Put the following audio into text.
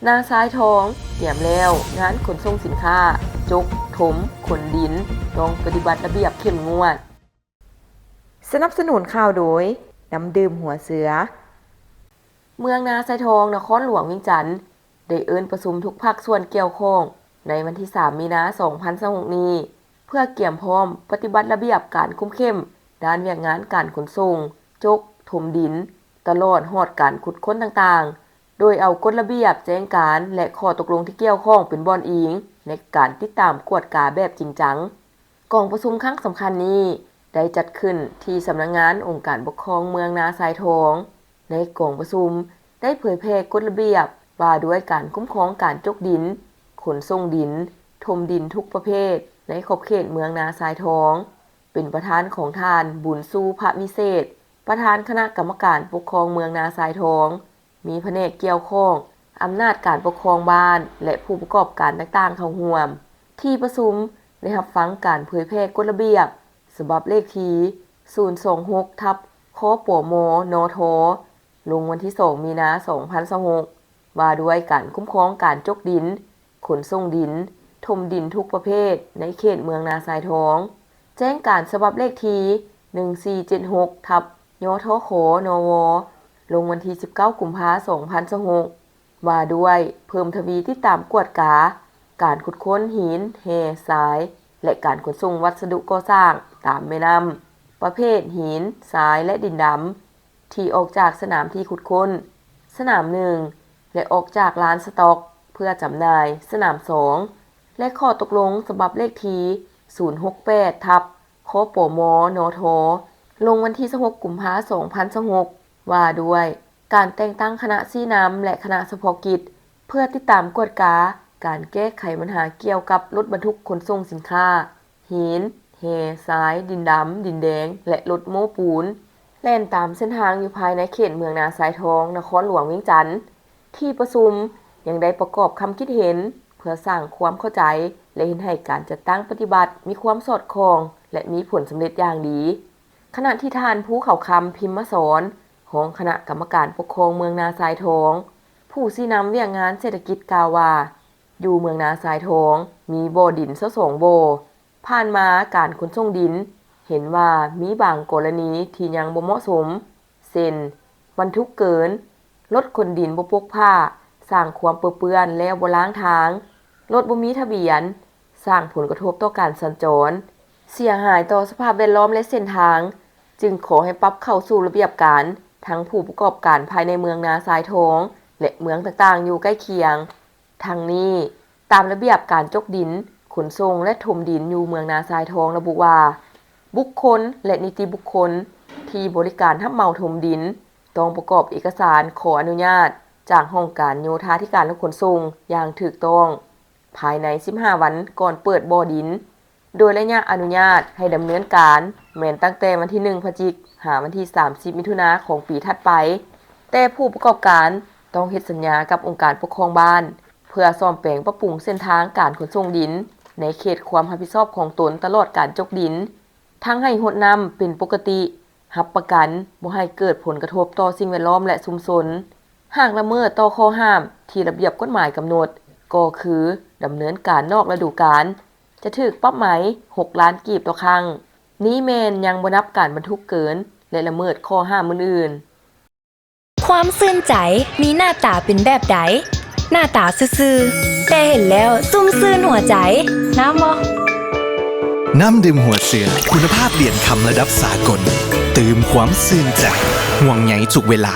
ນາຊາຍທອງ ຕຽມແລ້ວ ງານຂົນສົ່ງສິນຄ້າ ຈົກ, ຖົມ, ຂົນດິນ ຕ້ອງປະຕິບັດລະບຽບເຂັ້ມງວດ. ສະໜັບສະໜູນຂ່າວໂດຍ ນ້ຳດື່ມຫົວເສືອ. ເມືອງນາຊາຍທອງ ນະຄອນຫຼວງວຽງຈັນ ໄດ້ເອີ້ນປະຊຸມທຸກພາກສ່ວນກ່ຽວຂ້ອງ ໃນວັນທີສາມ ມີນາ ສອງພັນຊາວຫົກນີ້ ເພື່ອກຽມພ້ອມປະຕິບັດລະບຽບການຄຸມເຂັ້ມ ດ້ານວຽກງານການຂົນສົ່ງ, ຈົກ, ຖົມດິນ ຕະຫຼອດຮອດການຂຸດຄົ້ນຕ່າງໆ ໂດຍເອົາກົດລະບຽບ, ແຈ້ງການ ແລະ ຂໍ້ຕົກລົງທີ່ກ່ຽວຂ້ອງເປັນບ່ອນອີງ ໃນການຕິດຕາມກວດກາແບບຈິງຈັງ. ກອງປະຊຸມຄັ້ງສຳຄັນນີ້ ໄດ້ຈັດຂຶ້ນທີ່ສຳນັກງານອົງການປົກຄອງເມືອງນາຊາຍທອງ. ໃນກອງປະຊຸມໄດ້ເຜີຍແຜ່ກົດລະບຽບວ່າດ້ວຍການຄຸ້ມຄອງການຈົກດິນ, ຂົນສົ່ງດິນ, ຖົມດິນທຸກປະເພດໃນຂອບເຂດເມືອງນາຊາຍທອງ ເປັນປະທານຂອງທ່ານ ບຸນຊູ ພະວິເສດ ປະທານຄະນະກຳມະການປົກຄອງເມືອງນາຊາຍທອງ, ມີພະແນກກ່ຽວຂ້ອງ, ອຳນາດການປົກຄອງບ້ານ ແລະ ຜູ້ປະກອບການຕ່າງໆເຂົ້າຮ່ວມ. ທີ່ປະຊຸມໄດ້ຮັບຟັງການເຜີຍແຜ່ກົດລະບຽບ ສະບັບເລກທີ ສູນສອງຫົກ ທັບ ຄປມ ນທ ລົງວັນທີສອງ ມີນາ ສອງພັນຊາວຫົກ ວ່າດ້ວຍການຄຸ້ມຄອງການຈົກດິນ, ຂົນສົ່ງດິນ, ຖົມດິນທຸກປະເພດໃນເຂດເມືອງນາຊາຍທອງ, ແຈ້ງການສະບັບເລກທີ ໜຶ່ງສີ່ເຈັດຫົກ ທັບ ຍທຂ ນວ ລົງວັນທີສິບເກົ້າ ກຸມພາ ສອງພັນຊາວຫົກ ວ່າດ້ວຍເພີ່ມທະວີຕິດຕາມກວດກາການຂຸດຄົ້ນຫີນ, ແຮ່, ຊາຍ ແລະ ການຂົນສົ່ງວັດສະດຸກໍ່ສ້າງຕາມແມ່ນ້ຳ ປະເພດຫີນ, ຊາຍ ແລະ ດິນດຳ ທີ່ອອກຈາກສະໜາມທີ່ຂຸດຄົ້ນ ສະໜາມໜຶ່ງ ແລະ ອອກຈາກລານສະຕັອກເພື່ອຈຳໜ່າຍ ສະໜາມສອງ ແລະ ຂໍ້ຕົກລົງສະບັບເລກທີ ສູນຫົກແປດ ທັບ ຄປມ ນທ ລົງວັນທີຊາວຫົກ ກຸມພາ ສອງພັນຊາວຫົກ ວ່າດ້ວຍການແຕ່ງຕັ້ງຄະນະຊີ້ນຳ ແລະ ຄະນະສະເພາະກິດ ເພື່ອຕິດຕາມກວດກາການແກ້ໄຂບັນຫາກ່ຽວກັບລົດບັນທຸກຂົນສົ່ງສິນຄ້າ ຫີນ, ແຮ່, ຊາຍ, ດິນດຳ, ດິນແດງ ແລະ ລົດໂມ້ປູນ ແລ່ນຕາມເສັ້ນທາງຢູ່ພາຍໃນເຂດເມືອງນາຊາຍທອງ ນະຄອນຫຼວງວຽງຈັນ. ທີ່ປະຊຸມຍັງໄດ້ປະກອບຄຳຄິດເຫັນ ເພື່ອສ້າງຄວາມເຂົ້າໃຈ ແລະ ເຮັດໃຫ້ການຈັດຕັ້ງປະຕິບັດມີຄວາມສອດຄ່ອງ ແລະ ມີຜົນສຳເລັດຢ່າງດີ. ຂະນະທີ່ທ່ານ ພູເຂົາຄຳ ພິມມະສອນ ຮອງຄະນະກຳມະການປົກຄອງເມືອງນາຊາຍທອງ ຜູ້ຊີ້ນຳວຽກງານເສດຖະກິດ ກ່າວວ່າ ຢູ່ເມືອງນາຊາຍທອງມີບໍ່ດິນຊາວສອງບໍ່. ຜ່ານມາການຂົນສົ່ງດິນເຫັນວ່າມີບາງກໍລະນີທີ່ຍັງບໍ່ເໝາະສົມ ເຊັ່ນ ບັນທຸກເກີນ, ລົດຂົນດິນບໍ່ປົກຜ້າ, ສ້າງຄວາມເປິເປື້ອນແລ້ວບໍ່ລ້າງທາງ, ລົດບໍ່ມີທະບຽນ, ສ້າງຜົນກະທົບຕໍ່ການສັນຈອນ, ເສຍຫາຍຕໍ່ສະພາບແວດລ້ອມ ແລະ ເສັ້ນທາງ, ຈຶ່ງຂໍໃຫ້ປັບເຂົ້າສູ່ລະບຽບການທັງຜູ້ປະກອບການພາຍໃນເມືອງນາຊາຍທອງ ແລະ ເມືອງຕ່າງໆຢູ່ໃກ້ຄຽງ. ທັງນີ້, ຕາມລະບຽບການຈົກດິນ, ຂົນສົ່ງ ແລະ ຖົມດິນຢູ່ເມືອງນາຊາຍທອງລະບຸວ່າ, ບຸກຄົນ ແລະ ນິຕິບຸກຄົນທີ່ບໍລິການຮັບເໝົາຖົມດິນ ຕ້ອງປະກອບເອກະສານຂໍອະນຸຍາດຈາກຫ້ອງການໂຍທາທິການ ແລະ ຂົນສົ່ງຢ່າງຖືກຕ້ອງ ພາຍໃນສິບຫ້າວັນກ່ອນເປີດບໍ່ດິນ. ໂດຍໄລຍະອະນຸຍາດໃຫ້ດຳເນີນການແມ່ນຕັ້ງແຕ່ວັນທີໜຶ່ງ ພະຈິກ ຫາວັນທີສາມສິບ ມິຖຸນາ ຂອງປີຖັດໄປ, ແຕ່ຜູ້ປະກອບການຕ້ອງເຮັດສັນຍາກັບອົງການປົກຄອງບ້ານ ເພື່ອສ້ອມແປງປັບປຸງເສັ້ນທາງການຂົນສົ່ງດິນໃນເຂດຄວາມຮັບຜິດຊອບຂອງຕົນຕະຫຼອດການຈົກດິນ, ທັງໃຫ້ຫົດນ້ຳເປັນປົກກະຕິ, ຮັບປະກັນບໍ່ໃຫ້ເກີດຜົນກະທົບຕໍ່ສິ່ງແວດລ້ອມ ແລະ ຊຸມຊົນ. ຫາກລະເມີດຕໍ່ຂໍ້ຫ້າມທີ່ລະບຽບກົດໝາຍກຳນົດ, ກໍຄືດຳເນີນການນອກລະດູການ, ຈະຖືກປັບໃໝຫົກລ້ານກີບຕໍ່ຄັ້ງ. ນີ້ແມ່ນຍັງບໍ່ນັບການບັນທຸກເກີນ ແລະ ລະເມີດຂໍ້ຫ້າມອື່ນໆ. ຄວາມຊື່ນໃຈມີໜ້າຕາເປັນແບບໃດ? ໜ້າຕາຊື່ໆ ແຕ່ເຫັນແລ້ວຊຸ່ມຊື່ນຫົວໃຈ. ງາມບໍ່? ນ້ຳດື່ມຫົວເສືອ ຄຸນນະພາບຫຼຽນຄຳລະດັບສາກົນ, ຕື່ມຄວາມຊື່ນໃຈ, ຫ່ວງໃຍທຸກເວລາ.